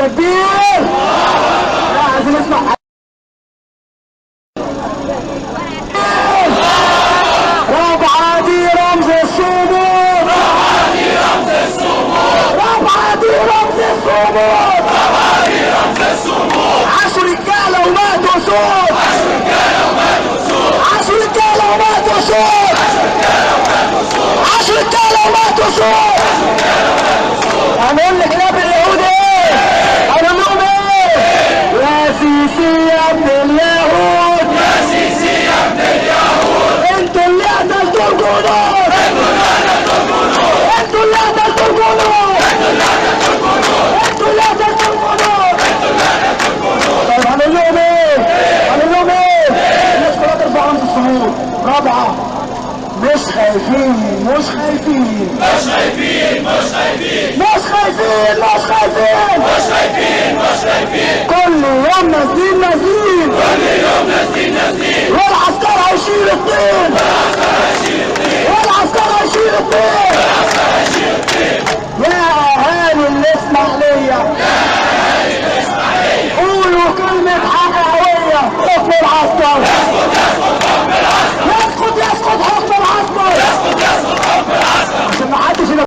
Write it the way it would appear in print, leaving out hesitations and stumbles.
تكبير. لا عايزين نسمع. رابعة دي رمز الصمود، رابعة دي رمز الصمود، رابعة دي رمز الصمود، رابعة دي رمز الصمود. عاشوا رجالة وماتوا سود، عاشوا رجالة وماتوا سود، عاشوا رجالة وماتوا سود، عاشوا رجالة وماتوا سود. هنقول لكلاب اليهود ايه؟ هنقول لهم ايه؟ يا سيسي يا ابن اليهود، يا سيسي يا ابن اليهود، انتوا اللي قتلتوا الجنود، انتوا اللي قتلتوا الجنود، انتوا اللي قتلتوا الجنود، انتوا اللي قتلتوا الجنود. طيب هنقول لهم ايه؟ هنقول لهم ايه؟ الناس كلها ترفع رمز الصمود. رابعة، مش خايفين، مش خايفين، مش خايفين، مش خايفين، مش خايفين، مش خايفين، مش خايفين، مش خايفين. كل يوم نازلين نازلين، كل يوم نازلين نازلين، والعسكر هيشيل الطين، والعسكر هيشيل الطين، والعسكر هيشيل الطين.